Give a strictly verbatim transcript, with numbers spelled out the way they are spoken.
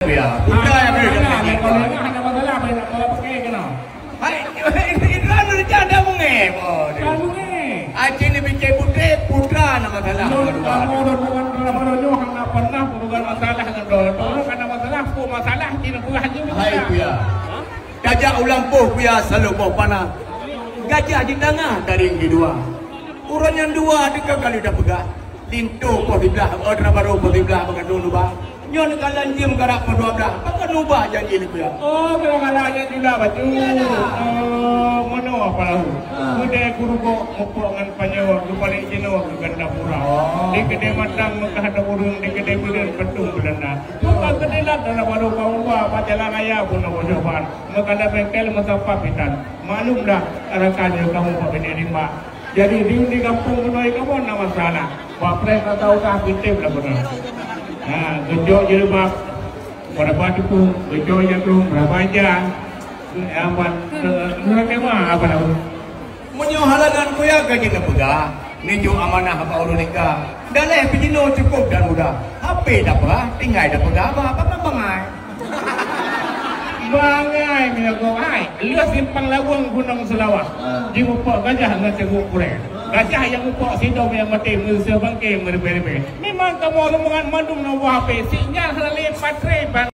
Ya, putra yang ada. Kalau lengah ada masalah, apa nak, kalau pakai kena? Hai, Indra Nurjan dah mungil. Oh, dia. Dah mungil. Aceh ni fikir putih, putra nama salah. Nun, kamu dah bukan, kenapa dah nyoh, hana pernah bukan masalah dengan dah. Kalau kena masalah, pun masalah, kena peugah je. Hai, Buya. Tajak u lampôh, Buya, selalu boh panah. Gajah di tengah, taring di dua. Ureueng nyang dua, teuka kali dah peugah. Linto poh siblah, oh, Dara Barô poh siblah, bak kandông luba. Nyoe neukalon jeuem karap poh dua blah, pakon ubah janji lé Buya. Oh, keukalon janji lah, bacut. Oh, meunoe apa lahu? Ah. Keudè gurugok mupok ngon panyoe, geupalek jinoe keu ganda pura. Oh. Di keudè matang meukah ada ureueng, di keudè beuleuen patung Beulanda. Bukan keudè lat dalam warong kau ubah, apa jalan raya pun nak bodoh ban. Meukada bengkel meusapa pitan. Maklum dah, rakan je kamu Pak Bini Rimba. Jadi, di, di gampông bunoe kamoe na masalah. Wak preh ka tau ka, kutem lah bunoe. Ha, geucok jilbab, beuraba teupeue, geucok jaroe, beuraba ija. Amat, eh, murah mewah apa nama? Meunyoe halangan kuya ka jeuet neupeugah, neujok amanah bak ureueng nika. Daleh pih jinoe cukôp dan mudah. Hapé dapeurah, tinggai dapeugah, apa, apa bangai. Bangai meunyoe kau hai, lheueh simpang Laweueng Gunong Seulawah, ah, jimupok gajah ngon teungku kurèe. Gajah nyang mupok sidong nyang maté meuseu bangké meuribèe-ribèe. Memang kamoe rombongan mandum na buah hapé, sinyal hana lé baterai ban